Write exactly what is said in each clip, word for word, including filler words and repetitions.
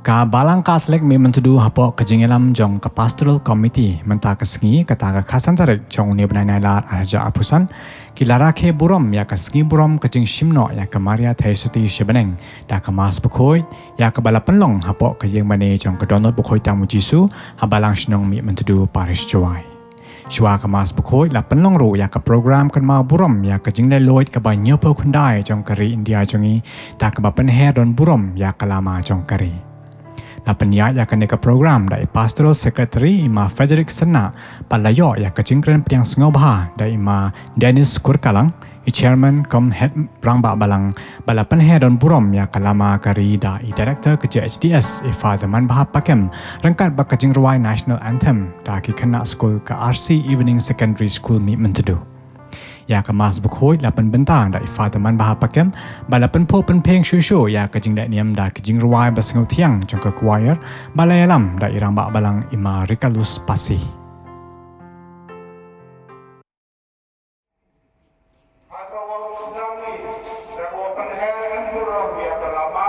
Ka Balang Katholik Mihmyntdu hapoh ka jingïalam jong ka Pastoral Committee mynta ka sngi, kata ka khatsan tarik jong une u bnai Nailar arhajar arphew san, ki la rakhe burom ïa ka sngi burom ka jingshim noh ïa ka Maria Theisotti sha bneng da ka Mass bakhuid, ïa kaba la pynlong hapoh ka ïing mane jong ka Dohnud Bakhuid Tam U Jisu ha Balang Shnong Mihmyntdu, Parish Jowai. Shuwa ka Mass bakhuid la pynlong ruh ïa ka program kynmaw burom ïa ka jinglaitluid kaba hynñiewphew khyndai jong ka ri India jong ngi, da kaba pynher don burom ïa ka lama jong ka ri. La pynïaid ïa kane ka program da i Pastoral Secretary, i Ma Frederick Sena, bad la ïoh ïa ka jingkren pdiang sngewbha da i Ma Dennis Kurkalang, i Chairman cum Head Rangbah Balang, bad la pynher don burom ïa ka lama ka ri da i Director ka J H D S, i Father Manbha Pakem, ryngkat bad ka jingrwai National Anthem da ki khynnah skul ka R C Evening Secondary School Mihmyntdu. Ïa ka Mass bakhuid la pynbynta da i Father Manbha Pakem, bad la pynphuh pynphieng shuh shuh ïa ka jingleh niam da ki jingrwai ba sngewthiang jong ka choir, bad la ïalam da i Rangbah Balang, i Ma Rikalus Pasi. Hato u sdang i da u pynher burom ïa ka lama,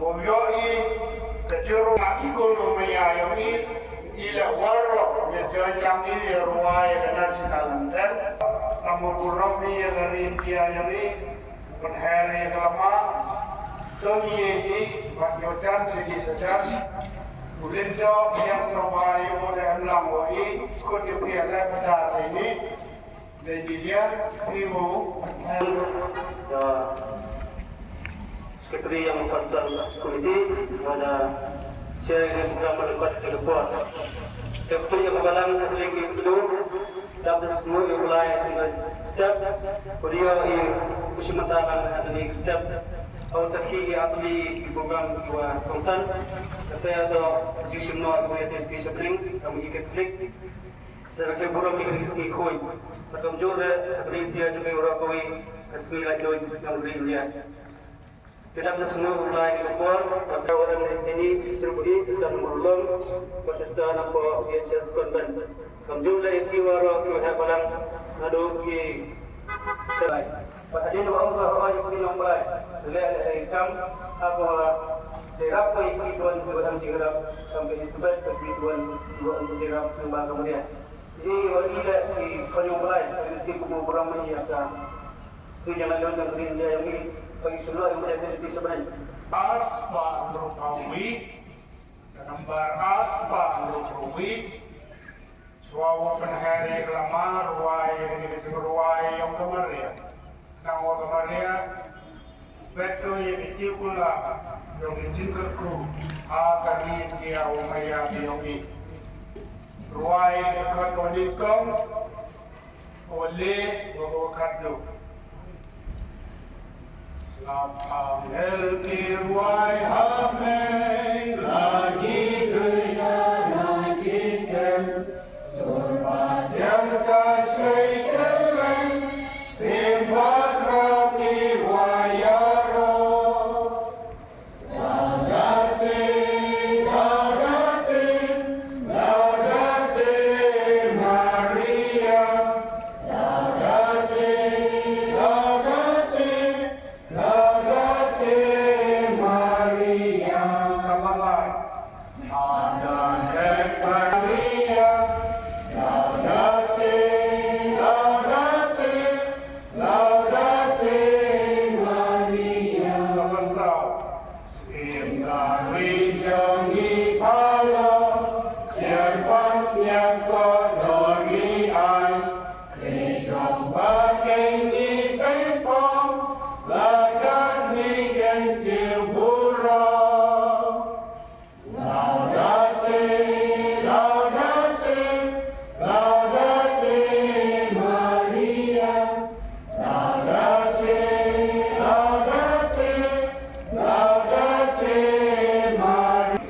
u ïohi ka jingïaroh na skul u maya ïohi, i la waroh ïa jong i ïa rwai ïa ka National Anthem. Tang u burom ïa ka ri India ïohi, u pynher ïa ka lama. To ïa i bad ïoh jan sha ki sha jan. U lynjop ïa sngewbha ïa u dei emlang u i, khut ïa u ïa leh bynta ïa i. Dei jingïa, i u, eh, Secretary ïa ka Pastoral Committee, bad, eh, share ïa ka program ba la khot ïa ka por. Secretary ïa ka Balang Katholik Mihmyntdu, dap da sngewbha ïa u Blai ha kane ka step, u dei ïa u shim bynta lang ha kane ka step. Ïa u sakhi ïa kane ka program kiba kongsan. Kata ïa ka jingshim noh ïa u ïa ka jingshim bneng, ka mih Katholik. Te la kyrpad burom ïa kane ka sngi khuid. Te kumjuh ruh, ha kane ka sngi jong ngi baroh kawei, ka sngi laitluid jong ka ri India. Te dap da sngewbha ïa ka por, bad ka wan ïa kine ki shnong bad ki sister na Mawlong, bad sister na P H S Convent. Kumjuh ruh ïa ki baroh ki heh balang, naduh ki Bad hadien ba ong ka hoi ki nongblai, leh leh kam ha ka jingïarap ka ki tuan ki ba dang jingïarap, kam ka Elizabeth ka ki tuan ki ba dang jingïarap, nang ba ka Maria. Jadi wa i leh ki khon nongblai, ki mesti kum u burom ïa ka. Ki jangan don jong ri India ïa ngi, ba ki sumla ïa ngi ki sumla. Ar spah hynriew phew wei, ka nambar ar spah hynriew phew wei. Shuwa u pynher ïa ka lama, rwai ïa kane ka jingrwai ïa ka Maria. Nang ïa ka Maria, bad to ïa ka jingkular jong ka jingkyrkhu ha ka ri India, u Maria ïa ngi. Rwai ïa ka khot ka nyngkong, ka le, bad ka khadduh. Slap angel ki rwai ha pdeng, la ki duh na ki tem. Sur ba jam ka shai kylleng, sim ba krap ki rwai ïaroh. Laudate, laudate, laudate Maria. Laudate, laudate, laudate Maria. Laudate Maria. Laudate, laudate, laudate Maria. Sngewbha ri jong ngi pynlong, sngewbha sngewbha don ngi ai. Ri jong ba keiñ ngi pynpom, la ka ngi keiñ te burom. Laudate, laudate, laudate Maria. Laudate, laudate, laudate Maria.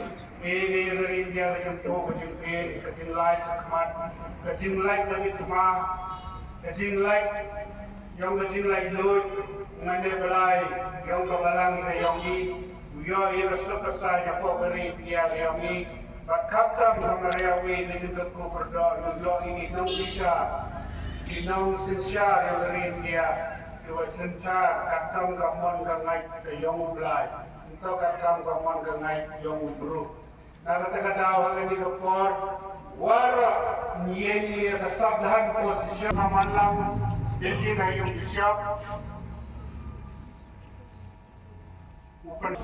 Ïa ka ri India ka jingpyrkhat, ka jingpyrkhat, ka jinglait shakhmat, ka jinglait ka jingthma, ka jinglait ïong ka jinglaitluid, ngan ïa Blai ïong ka Balang ka ïong ngi, u ïoh ïa ka suk ka saiñ hapoh ka ri India ka ïong ngi. Bad khamtam ha Maria wei ka jingkyrkhu kyrdoh, u ïoh ïa ki nongsynshar, ki nongsynshar ïong ka ri India, kiba synshar khamtam ka mon ka ngeit ka ïong u Blai. Ka kam ka mon ka ngai jong u bru. Na kata ka daw ha kane ka por, waroh ngi ïeng ïa ka sabdhan position ka man lang, ïa ki na ïong bishop. Open.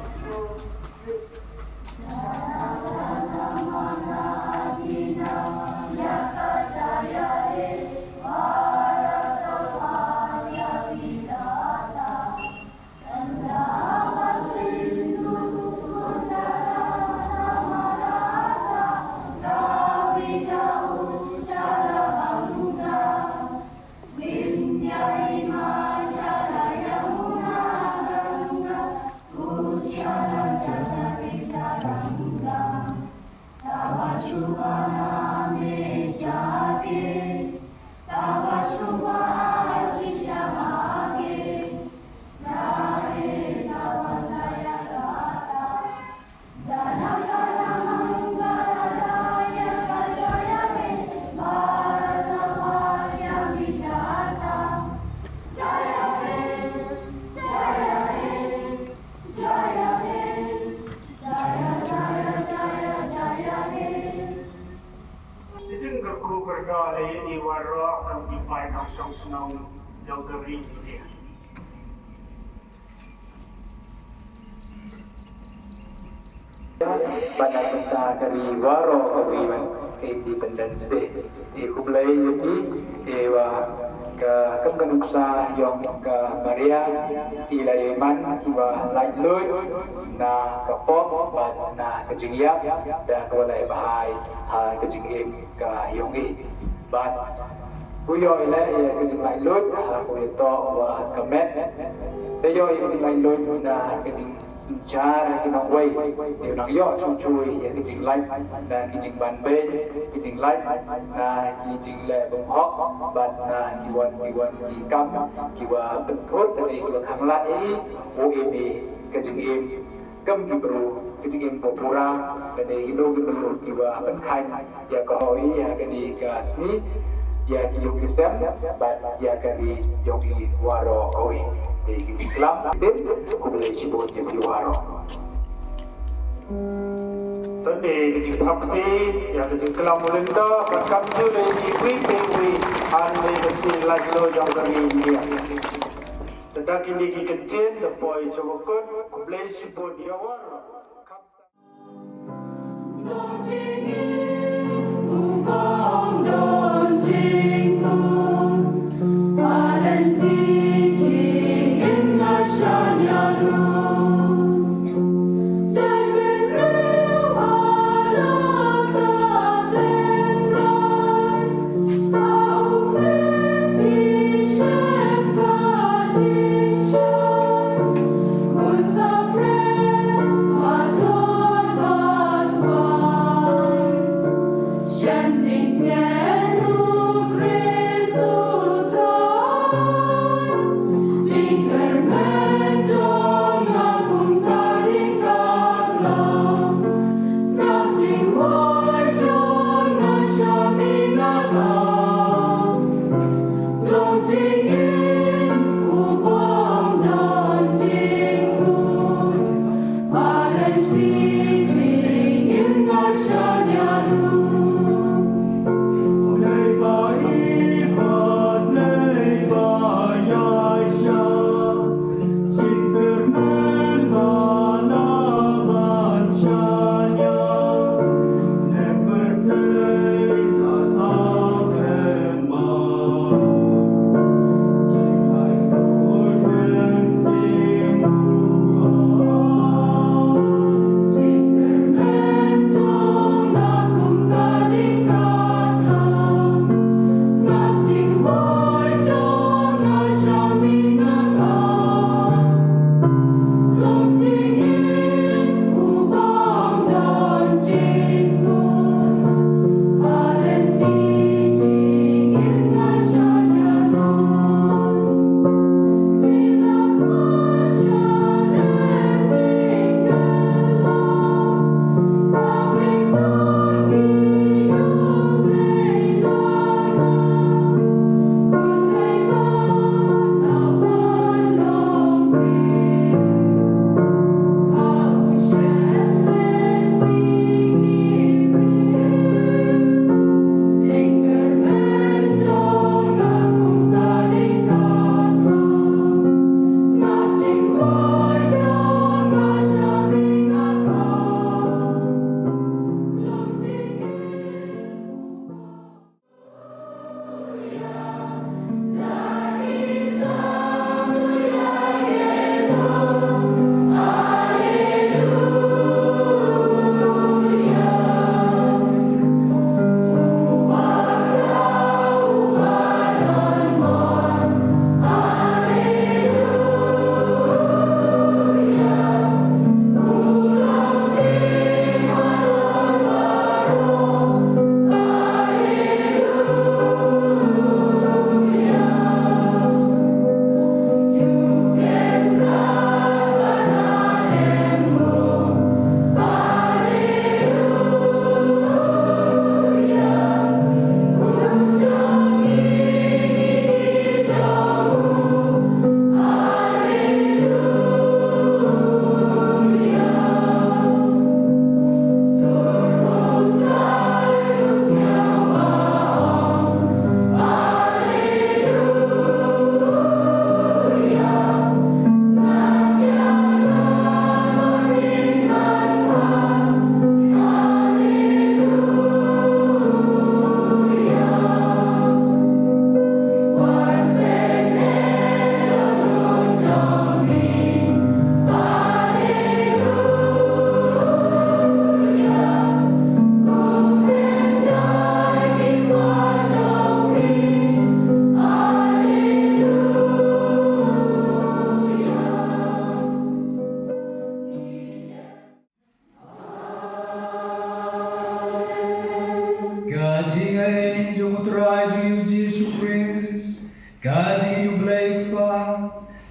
Ijin ka kru ka rga le i waroh kam ki pai kam shong shnong jong ka ri India. Bad na ka bynta ka ri waroh kawei man ka Independence Day. Te khublei ïa phi, te wa ka kam ka nuksa jong ka Maria, i la ïa man i wa laitluid na ka pop bad na ka jingïap, da ka wa la ïa bhai ha ka jingim ka yong i. Bad u ïoh i leh ïa ka jinglaitluid ha ka wa ïatoh wa ka met. Te ïoh ïa ka jinglaitluid na ka jing Synshar ha ki nongwei, te u nang ïoh shuh shuh ïa ki jinglait na ki jingban beiñ, ki jinglait na ki jingleh bymhok, bad na ki wan ki wan ki kam ki wa pynthut lane ki wa khanglad ïa i, u im i ka jingim kum ki bru, ka jingim ba pura, lane ïa ki bru ki wa pynkheiñ ïa ka hoi ïa kane ka sngi, ïa ki ïung ki sem bad ïa ka ri jong i waroh kawei. Te ki jingklam, te khublei shibun ïa phi waroh. Te ki jingthap kti ïa ki jingklam u Linda bad kam ju lei ki wi pe wi, han lei ba ki laitluid jong ka ri India. Te da kine ki ktien da poi sha wa kut, khublei shibun ïa waroh.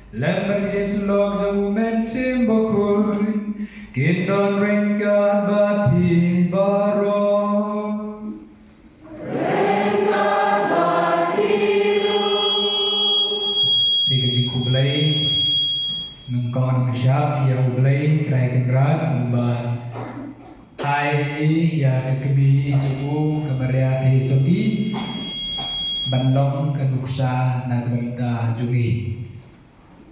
Lem bad ka jingïasyllok jong U Mynsiem Bakhuid, kin don ryngkat bad phi baroh. Te ka jingkhublei nyngkong nyngshap ïa U Blei Trai Kynrad, uba ai ïa ka kmie jong u, ka Maria Theisotti, ban long ka nuksa na ka bynta jong ngi.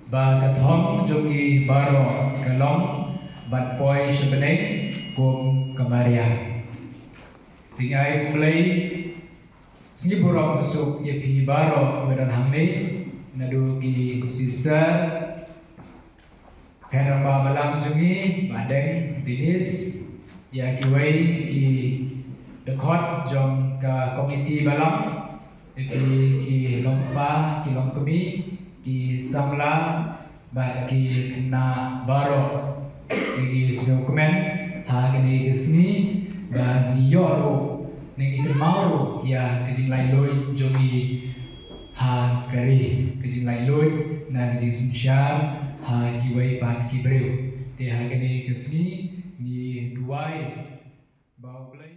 Ba ka thong jong ngi baroh ka long ban poi sha bneng kum ka Maria. Te ai U Blei sngi burom suk ïa phi baroh kiba don hangne, naduh ki sister, pynrang ba balang jong ngi, Bah Deng, Dennis, ïa kiwei ki dkhot jong ka komiti balang, ïa ki, ki longpa, ki longkmie, ki samla, bad ki khynnah baroh. Ngi sngewkmen ha kane ka sngi ba ngi ïoh ruh, ngi kynmaw ruh ïa ka jinglaitluid jong ngi ha ka ri, ka jinglaitluid na ka jingsynshar ha kiwei pat ki briew. Te ha kane ka sngi ngi duwai ba U Blei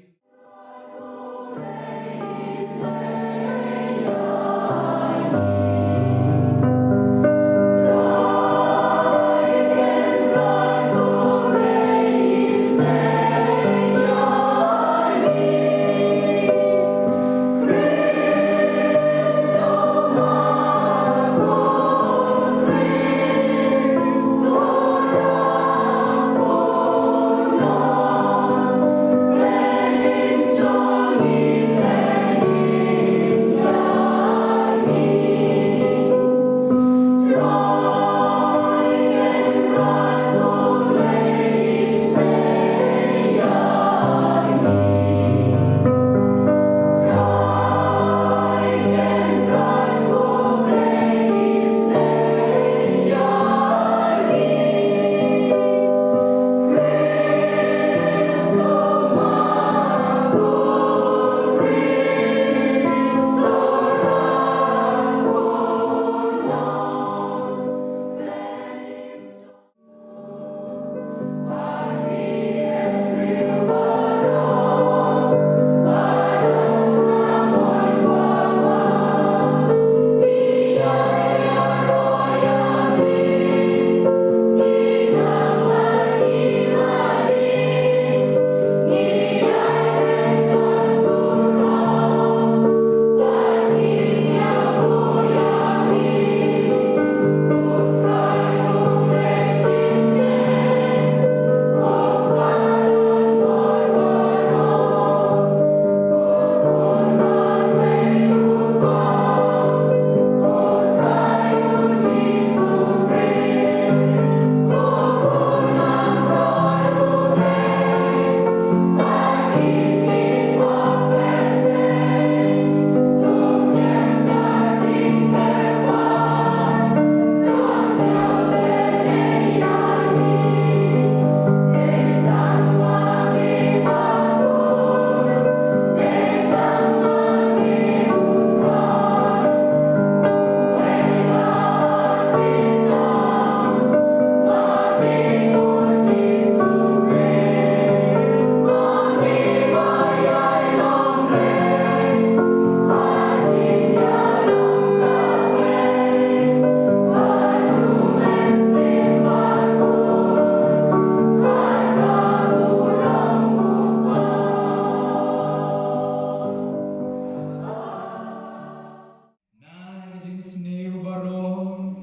Na ka jingsniew baroh,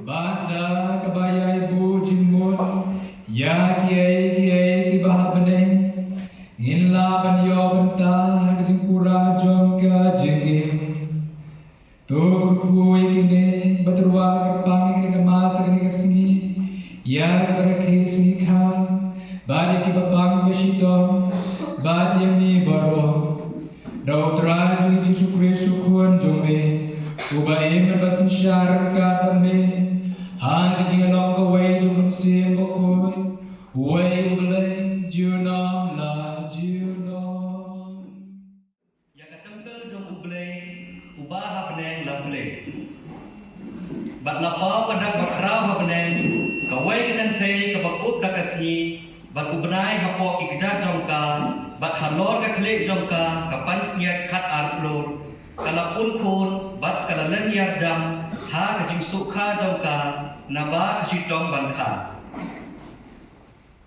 bad da kaba ïai buh jingmut ïa kiei kiei kiba ha bneng, ngin lah ban ïoh bynta ha ka jingpura jong ka jingim. To kyrkhu ïa kine, bad ruh kyrpang ïa kine ka mass ha kane ka sngi, ïa kiba rakhe sngi kha, bad ïa kiba pang ba shitom, bad ïa ngi baroh. Da U Trai jong ngi Jisu Khrist U Khun jong me, uba im bad synshar ryngkat bad me, ha ka jinglong kawei jong U Mynsiem Bakhuid, uwei U Blei, junom la junom. Ïa ka templ jong U Blei uba ha bneng la plie. Bad la paw ka dak ba khraw ha bneng, kawei ka kynthei kaba kup da ka sngi, bad u bnai hapoh ki kjat jong ka, bad halor ka khlieh jong ka ka pansngiat khat ar klur, ka la pun khun, bad ka la len ïar jam ha ka jingsuk kha jong ka, naba ka shitom ban kha.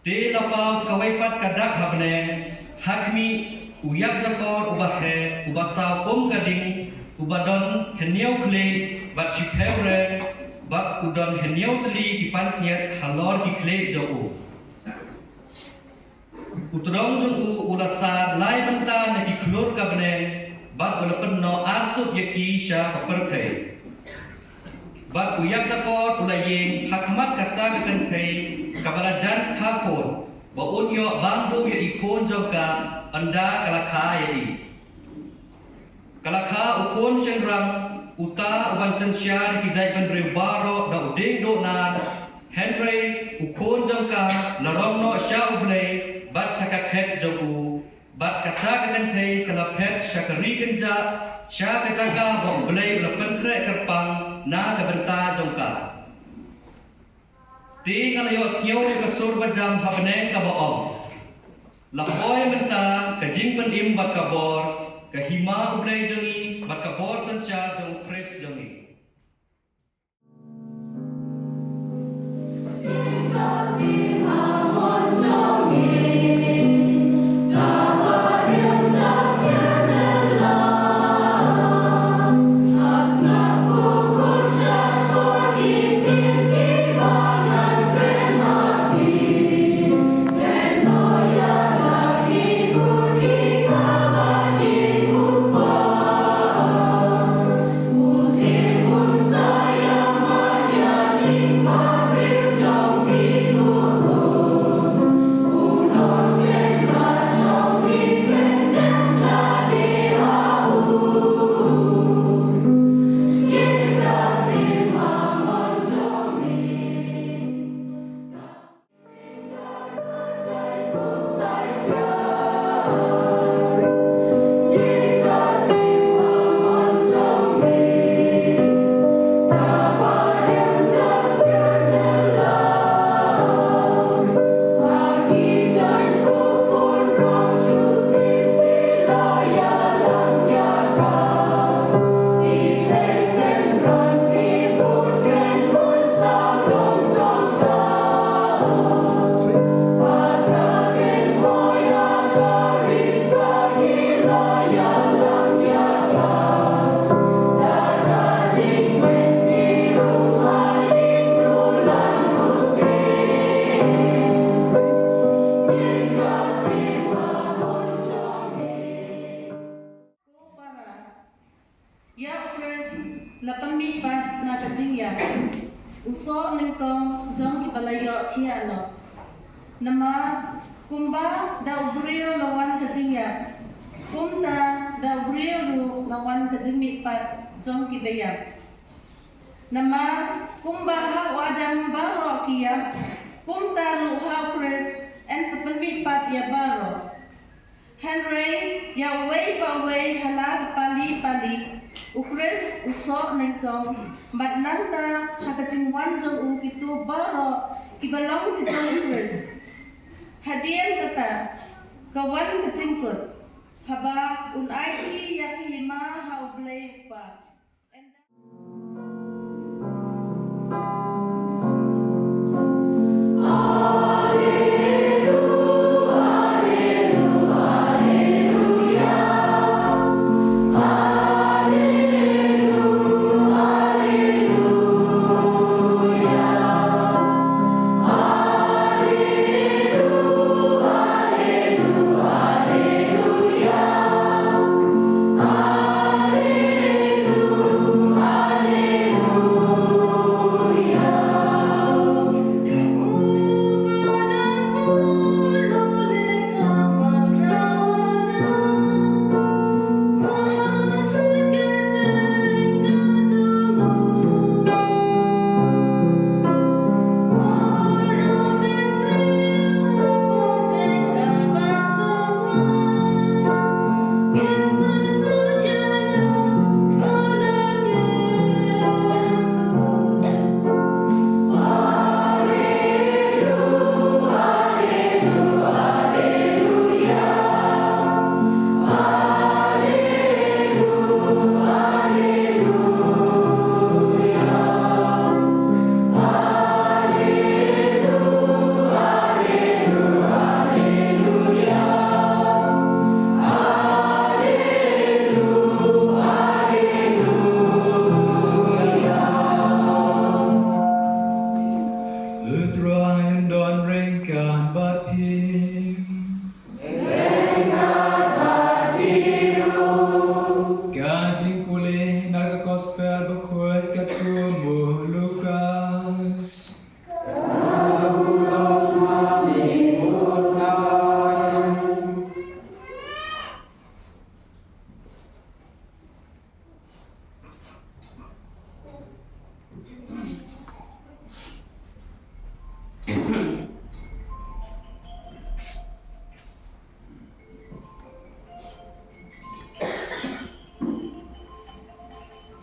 Te la paw sa kawei pat ka dak ha bneng, ha khmih, u ïakjakor uba heh, uba saw kum ka ding, uba don hynñiew khlieh, bad shiphew reng, bad u don hynñiew tylli ki pansngiat halor ki khlieh jong u. U tdong jong u u la sar lai bynta na ki khlur ka bneng, bad u la pynnoh arsut ïa ki sha ka pyrthei. Bad u ïakjakor u la ïeng ha khmat kata ka kynthei kaba la jan kha khun, ba un ïoh bam duh ïa i khun jong ka, ynda ka la kha ïa i. Ka la kha u khun shynrang, uta uban synshar ïa ki jaitbynriew baroh da u dieng duh nar, hynrei u khun jong ka la rong noh sha U Blei, bad sha ka khet jong u, bad kata ka kynthei ka la phet sha ka ri kynjah, sha ka jaka ba U Blei u la pynkhreh kyrpang na ka bynta jong ka. Te nga la ïohsngew ïa ka sur ba jam ha bneng kaba ong, la poi mynta ka jingpynim bad ka bor, ka hima U Blei jong ngi, bad ka bor synshar jong U Khrist jong ngi. Ko para, ïa U Khrist la pynmihpat na ka jingïap, u soh nyngkong jong kiba la ïohthiah noh. Namar kumba da u briew la wan ka jingïap, kumta da u briew ruh la wan ka jingmihpat jong kiba ïap. Namar kumba ha u Adam baroh ki ïap, kumta ruh ha U Khrist yn sa pynmihpat ïa baroh. Hynrei ïa uwei pa uwei ha la ka pali pali, U Khrist u soh nyngkong, bad nangta ha ka jingwan jong u kito baroh kiba long ki jong U Khrist. Hadien kata ka wan ka jingkut, haba un aiti ïa ka hima ha U Blei U Kpa.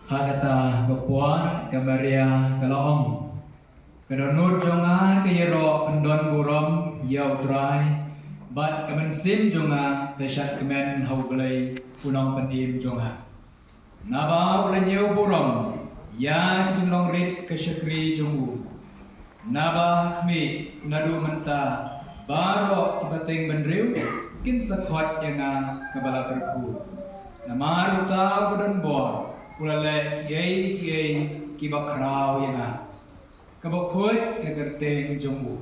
Ha kata ka por ka Maria ka la ong, ka dohnud jong nga ka ïaroh pyndon burom ïa U Trai, bad ka mynsiem jong nga ka shad kmen ha U Blei U Nongpynim jong nga. Naba u la ñiew burom ïa ka jinglong rit ka shakri jong u. Naba ha khmih naduh mynta baroh ki pateng bynriew kin sa khot ïa nga kaba la kyrkhu. Namar uta uba don bor u la leh kiei kiei kiba khraw ïa nga. Kaba khuid ka kyrteng jong u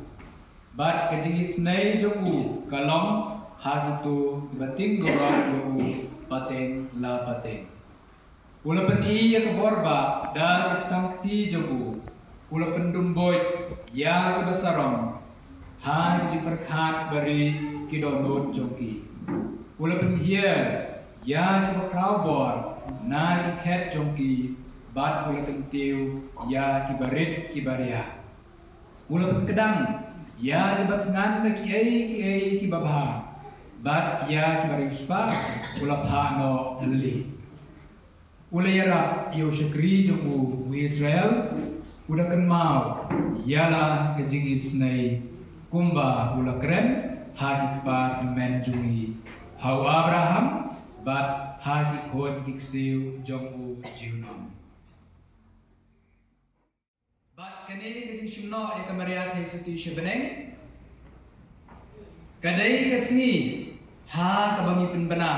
bad ka jingisynei jong u ka long ha kito kiba tieng burom ïa u pateng la pateng. U la pyni ïa ka bor ba da ka ksangkti jong u. U la pyndum buit ïa kiba sarong ha ki jingpyrkhat ba ri ki dohnud jong ki. U la pynhiar ïa kiba khraw bor na ki khet jong ki, bad u la kyntiew ïa kiba rit kiba ria. U la pynkdang ïa kiba thngan na kiei kiei kiba bha, bad ïa kiba riewspah u la phah noh thylli. U la ïarap ïa u shakri jong u, u Israel, u da kynmaw ïa la ka jingisynei kumba u la kren ha ki kpa tymmen jong ngi, ha u Abraham, bad ha ki khun ki ksiew jong u junom. Bad kane ka jingshim noh ïa ka Maria Theisotti sha bneng ka dei ka sngi ha kaba ngi pynbna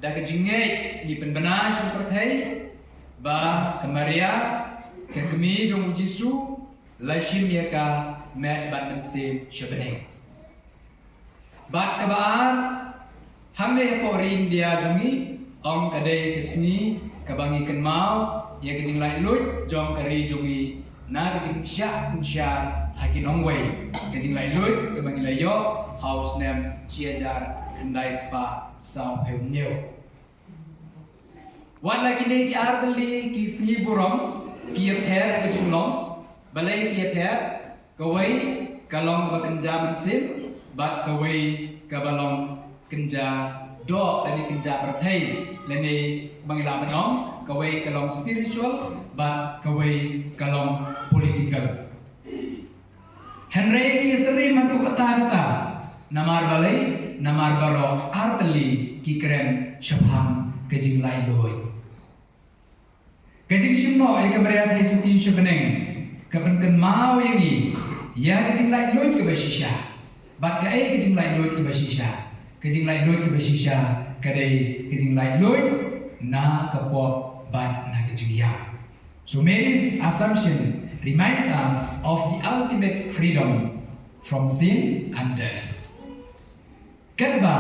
da ka jingngeit, ngi pynbna sha ka pyrthei ba ka Maria, ka kmie jong u Jisu, la shim ïa ka met bad mynsiem sha bneng. Bad kaba ar, hangne hapoh ri India jong ngi, ong ka dei ka sngi kaba ngi kynmaw ïa ka jinglaitluid jong ka ri jong ngi na ka jingshah synshar ha ki nongwei, ka jinglaitluid kaba ngi la ïoh ha u snem shi hajar khyndai spah sawphew hynñiew. Wat la kine ki ar tylli ki sngi burom ki ïapher ha ka jinglong, balei ki ïapher? Kawei ka long kaba kynja mynsiem, bad kawei kaba long kynja doh lane kynja pyrthei, lane ba ngi lah ban ong kawei ka long spiritual, bad kawei ka long political. Hynrei ki ïasyriem haduh katta katta. Namar balei? Namar baroh ar tylli ki kren shaphang ka jinglaitluid. Ka jingshim noh ïa ka Maria Theisotti sha bneng ka pynkynmaw ïa ngi ïa ka jinglaitluid kaba shisha. Bad kaei ka jinglaitluid kaba shisha? Ka jinglaitluid kaba shisha ka dei ka jinglaitluid na ka pop bad na ka jingïap. So Mary's Assumption reminds us of the ultimate freedom from sin and death. Katba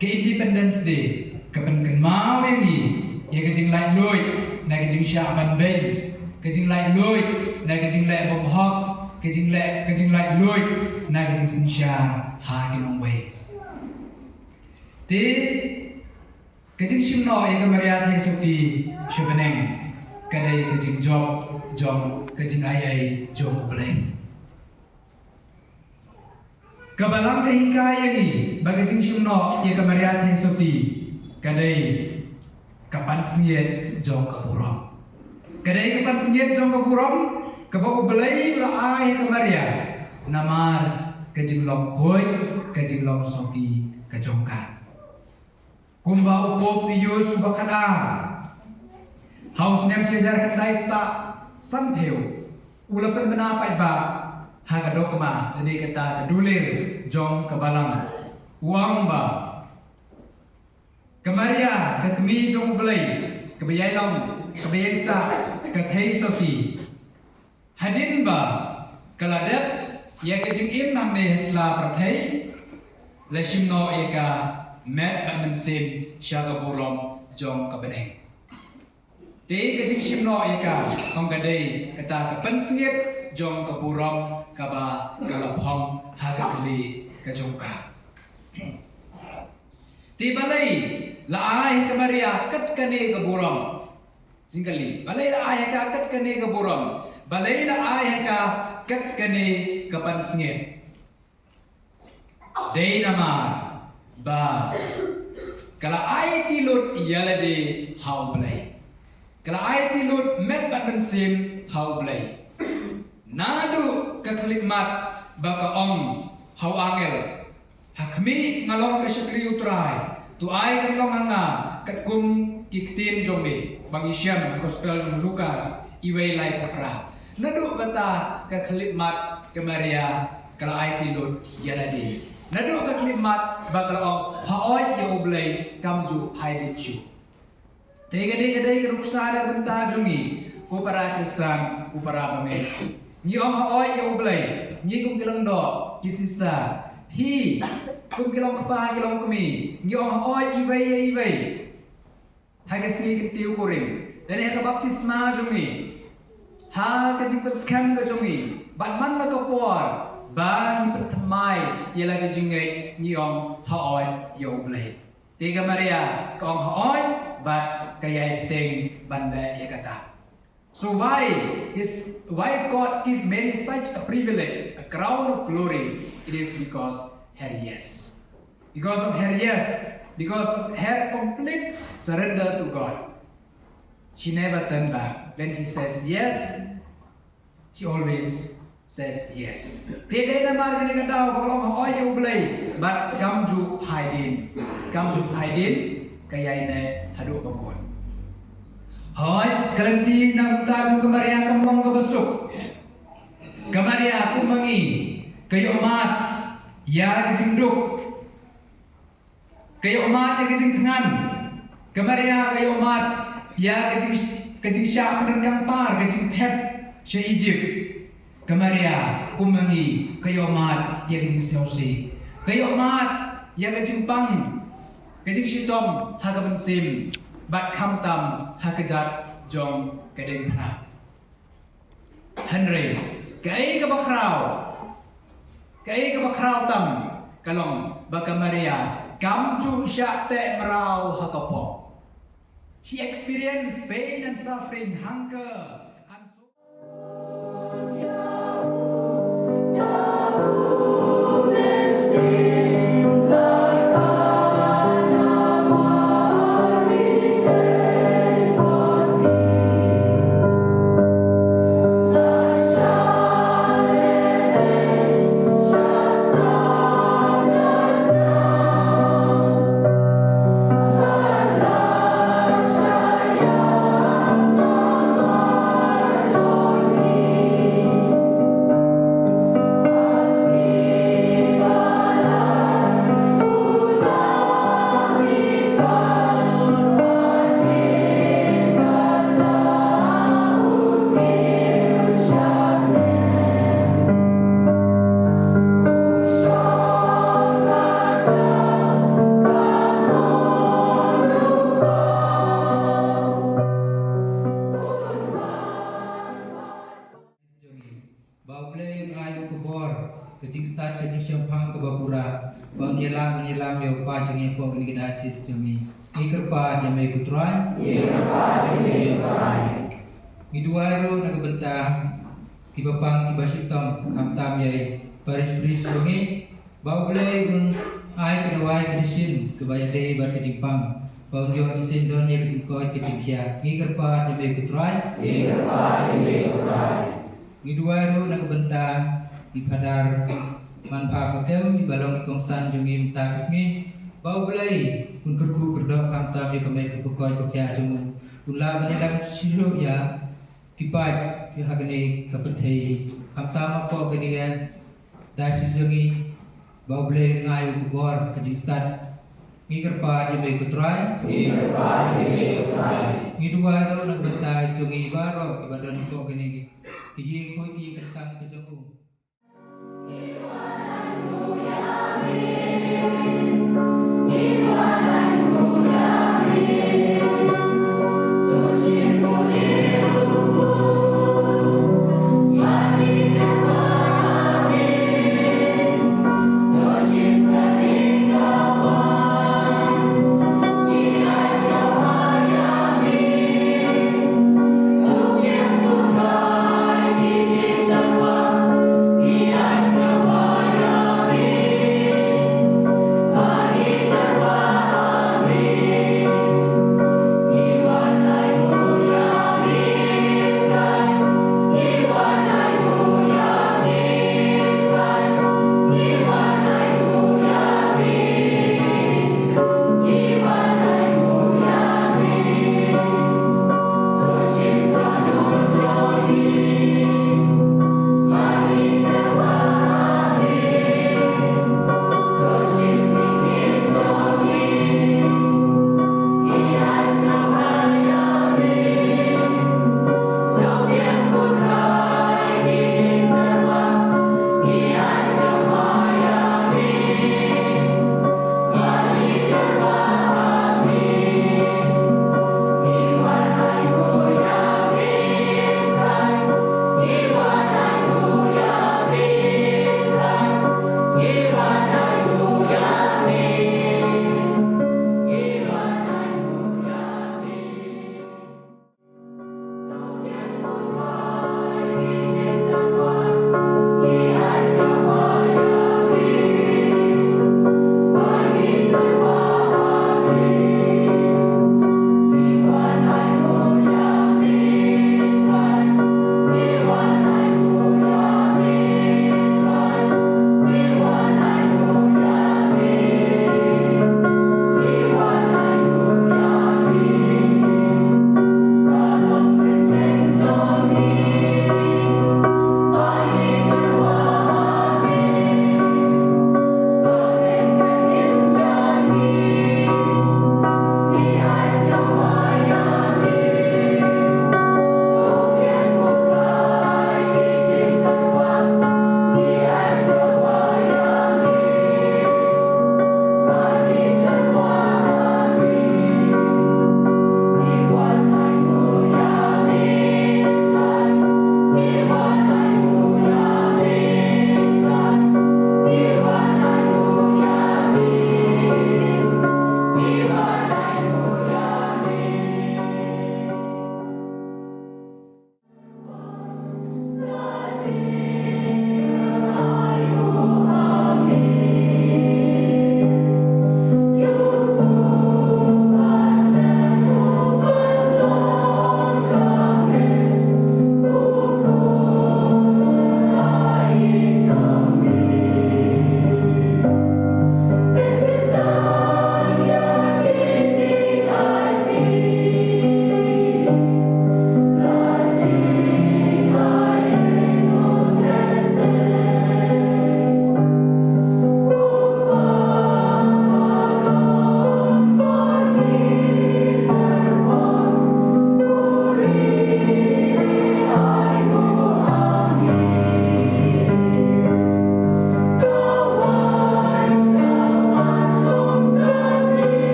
ka Independence Day ka pynkynmaw ïa ngi ïa ka jinglaitluid na ka jingshah banbeiñ, ka jinglaitluid na ka jingleh bymhok, ka jingleh, ka jinglaitluid na ka jingsynshar ha ki nongwei. Te ka jingshim noh ïa ka Maria Theisotti sha bneng ka dei ka jingjop jong ka jingaiei jong U Blei. Ka Balang ka hikai ïa ngi ba ka jingshim noh ïa ka Maria Theisotti ka dei ka pansngiat jong ka burom. Ka dei ka pansngiat jong ka burom kaba U Blei u la ai ha ka Maria namar ka jinglong khuid, ka jinglong sotti ka jong ka. Kumba u Pope Pius uba khatar, ha u snem shi hajar khyndai spah sanphew, u la pynbna paidbah ha ka dokma lane kata ka dulir jong ka Balang, u ong ba ka Maria, ka kmie jong U Blei, kaba ïai long, kaba ïai sah, ka Theisotti, hadien ba ka la dep ïa ka jingim hangne ha sla pyrthei, la shim noh ïa ka met bad mynsiem sha ka burom jong ka bneng. Te ka jingshim noh ïa ka, ong ka dei kata ka pansngiat jong ka burom kaba ka la phong ha ka kali ka jong ka. Te balei la ai ha ka Maria kat kane ka burom? Jingkylli, balei la ai ha ka kat kane ka burom? Balei la ai ha ka kat kane ka pansngiat? Dei namar ba ka la aiti lut ïa lade ha U Blei. Ka la aiti lut met bad mynsiem ha U Blei. Naduh ka khyllipmat ba ka ong ha u angel, ha khmih nga long ka shakri U Trai, to ai kan long ha nga katkum ki ktien jong me, ba ngi shem ha gospel jong u Lukas, iwei laiphew phra. Naduh kata ka khyllipmat ka Maria ka la aiti lut ïa lade. Naduh ka khyllipmat ba ka la ong hooid ïa U Blei, kam ju hai dien shuh. Te ka dei, ka dei ka nuksa na ka bynta jong ngi, ko para Khristan, ko para bangeit. Ngi ong hooid ïa U Blei, ngi kum ki lyngdoh, ki sisa. Phi, kum ki long kpa, ki long kmie, ngi ong hooid iwei ïa iwei. Ha ka sngi kyntiew kurim, lane ha ka baptisma jong ngi, ha ka jingpynskhem ka jong ngi, bad man la ka por ba ngi pynthymmai ïa la ka jingngeit, ngi ong hooid ïa U Blei. Te ka Maria ka ong hooid bad ka ïai bteng ban leh ïa kata. So why is, why God give Mary such a privilege, a crown of glory? It is because her yes. Because of her yes, because of her complete surrender to God. She never turned back. When she says yes, she always says yes. Te dei namar kane ka daw ba ka long hooid ïa U Blei bad kam ju hai dien. Kam ju hai dien, ka ïai neh haduh ba kut. Hooid, ka lynti na ka bynta jong ka Maria kam long kaba suk. Ka Maria kum ma ngi ka ïohmad ïa ka jingduk. Ka ïohmad ïa ka jingthngan. Ka Maria ka ïohmad ïa ka jing, ka jingshah pyndonkam par, ka jingphet sha Egypt. Ka Maria kum ma ngi ka ïohmad ïa ka jingsngewsih. Ka ïohmad ïa ka jingpang, ka jingshitom ha ka mynsiem bad khamtam ha ka jait jong ka diengphna. Hynrei kaei kaba khraw, kaei kaba khraw tam ka long ba ka Maria kam ju shah teh mraw ha ka pop. She experienced pain and suffering, hunger and Ba U Blei un ai u ka bor, ka jingstad, ka jingshemphang kaba pura, ba un ïalam, un ïalam ïa u paid jong ngi hapoh kane ka diocese jong ngi. Ngi kyrpad ïa me ko Trai. Ngi kyrpad ïa me ko Trai. Ngi duwai ruh na ka bynta kiba pang, kiba shitom, khamtam ïa i parish priest jong ngi. Ba U Blei un ai ka dawai ka dashin kaba ïadei bad ka jingpang. Ba un ïoh jingsyndon ïa ka jingkoit ka jingkhiah. Ngi kyrpad ïa me ko Trai. Ngi kyrpad ïa me ko Trai. Ngi duwai ruh na ka bynta i Phadar Manpha Pakem, iba long i kongsan jong ngi mynta ka sngi. Ba U Blei un kyrkhu kyrdoh khamtam ïa ka met ka jingkoit ka jingkhiah jong u. Un lah ban ïalam shisha ïa ki paid ha kane ka pyrthei. Khamtam hapoh kane ka diocese jong ngi, ba U Blei un ai u ka bor ka jingstad. Ngi kyrpad ïa me ko Trai. Ngi kyrpad ïa me ko Trai. Ngi duwai ruh na ka bynta jong ngi baroh kiba don hapoh kane ka ïing, khuid ka ïing kyrtang ka jong u.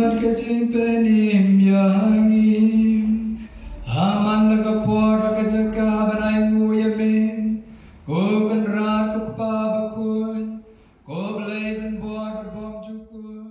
Ka jingpynim ïa ngi. Ha man la ka por bad ka jaka ban ainguh ïa me, ko Kynrad ko Kpa bakhuid, ko Blei ban bor bad bymjukut.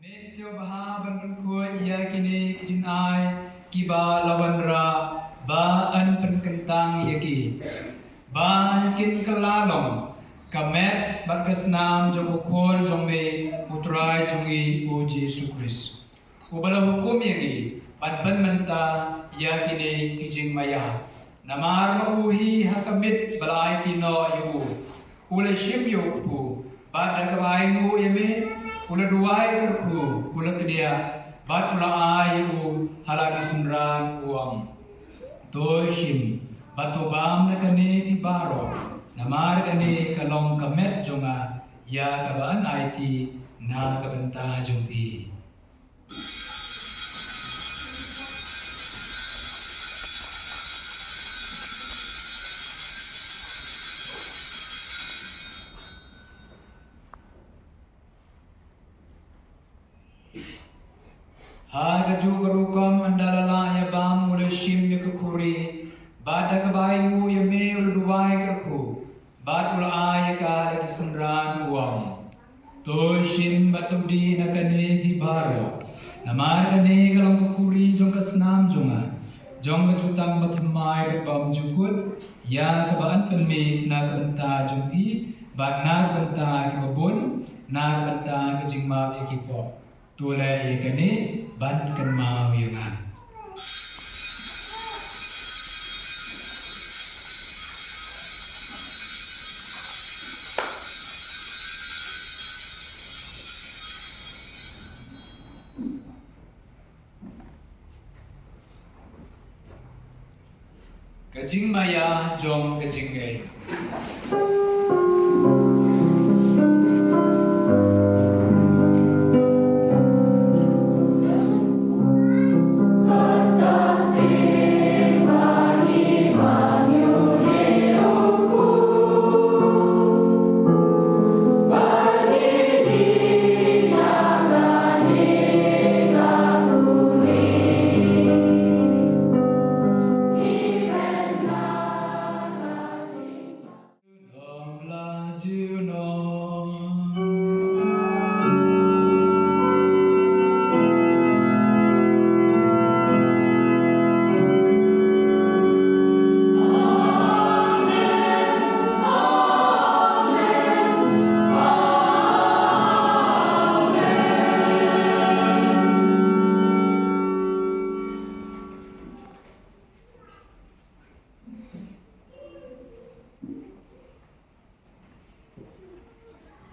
Mynsiem bha ban pynkhuid ïa kine ki jingai kiba la wanrah ba yn pynkyntang ïa ki, ba kin kylla long ka met bad ka snam jong u Khun jong me, u Trai jong ngi u Jisu Khrist, uba la hukum ïa ngi ban pynmynta ïa kine ki jingmaïa. Namar ma u hi ha ka miet ba la aiti noh ïa u, u la shim ïa u kpu, bad da kaba ainguh ïa me, u la duwai kyrkhu, u la kdiah, bad u la ai ïa u ha la ki synran, u ong: To shim bad to bam na kane phi baroh, namar kane ka long ka met jong nga, ïa kaba yn aiti na ka bynta jong phi. Ha kajuh ka rukom, ynda la lah ïa bam, u la shim ïa ka khuri, bad da kaba ainguh ïa me, u la duwai kyrkhu, bad u la ai ïa ka ha la ki synran, u ong: To shim bad to dih na kane phi baroh, namar kane ka long ka khuri jong ka snam jong nga, jong ka jutang bathymmai bad bymjukut, ïa kaba yn pynmih na ka bynta jong phi bad na ka bynta kiba bun, na ka bynta ka jingmap ïa ki pop. To leh ïa kane ban kynmaw ïa nga. Ka jingmaïa jong ka jingngeit.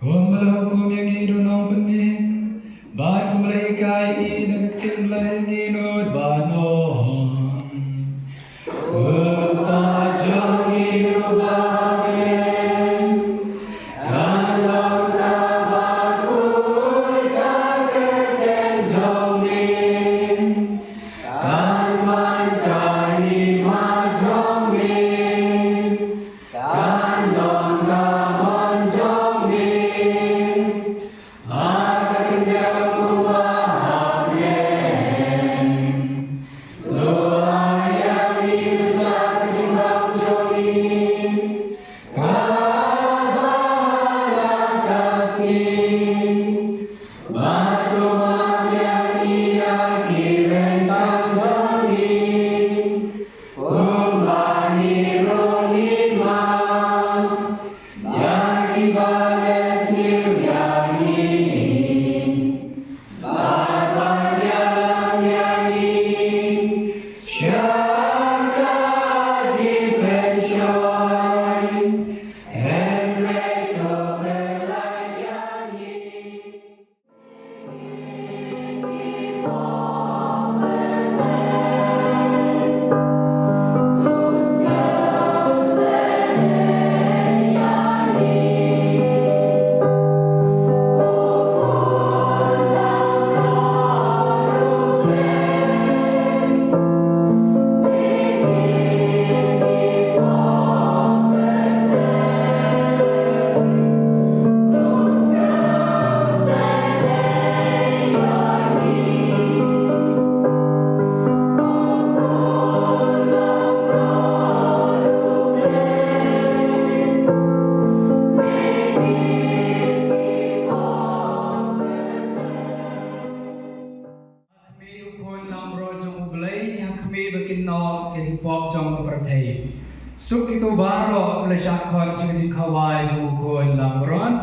Kumba la hukum ïa ngi da u nongpynim, bad kumba la hikai ïa ngi da ka ktien Blei, ngi nud ban ong: Ko Kpa jong ngi uba ha bneng, kan long kaba khuid ka kyrteng jong me, kan wan ka hima jong me, kan long ka mon jong me ha ka kynja kumba ha pop jong ka pyrthei. Suk kito baroh la shah khot sha ka jingkhawai jong u Khun Lamron.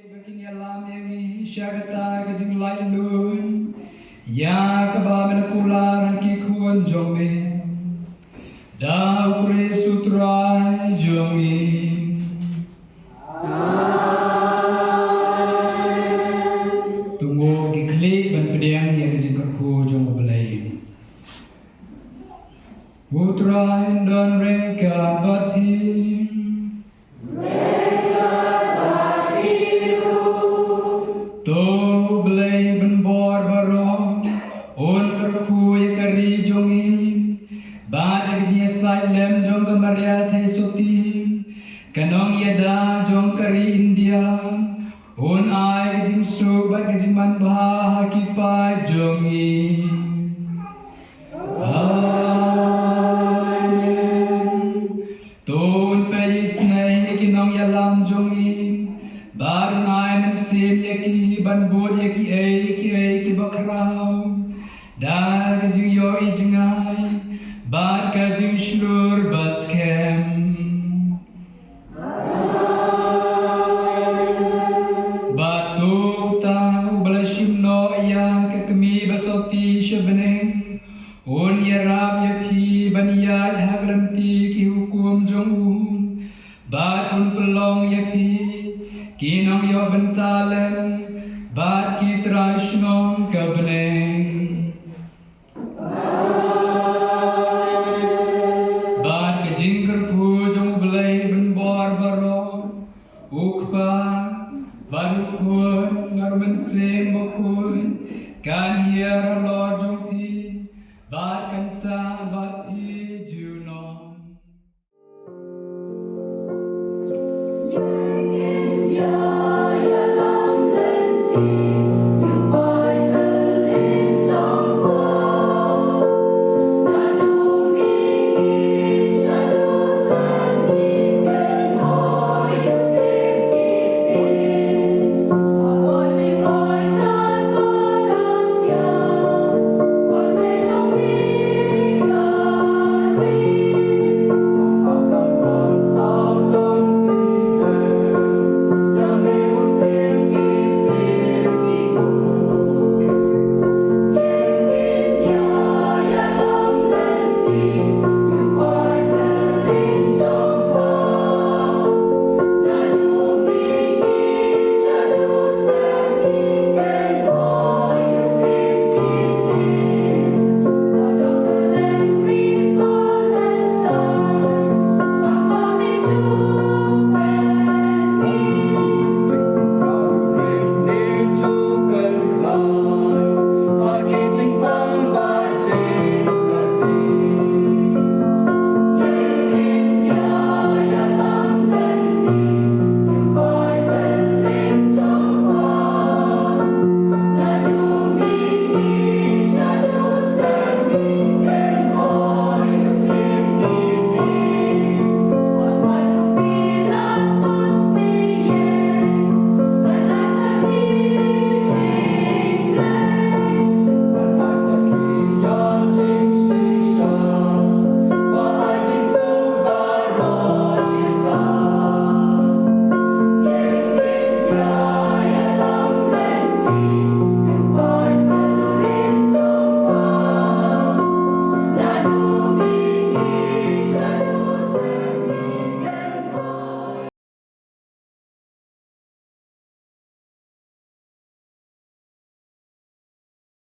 Ba kin ïalam ïa ngi sha kata ka jinglait lun ïa kaba me la kular ha ki khun jong me da U Khrist U Trai jong ngi. To ngin ïa khlieh ban pdiang ïa ka jingkyrkhu jong U Blei. U Trai un don ryngkat bad phi. To U Blei ban bor baroh un kyrkhu ïa ka ri jong ngi bad ïa ka jingïasaid lem jong ka Maria Theisotti, ka nongïada jong ka ri India, un ai ka jingsuk bad ka jingmanbha ha ki paid jong ngi. Amen. To un peit ïa ki nongïalam jong ngi bad un ai mynsiem ïa ki ban bud ïa kiei kiei kiba khraw da ka jingïohi jngai bad ka jingshlur ba skhem. Bad to uta uba la shim noh ïa ka kmie ba sotti sha bneng un ïarap ïa phi ban ïaid ha ka lynti ki hukum jong u, bad un pynlong ïa phi ki nongïoh bynta lem bad ki trai shnong ka bneng. Bad ka jingkyrkhu jong U Blei ban bor baroh, U Kpa bad U Khun, bad U Halor jong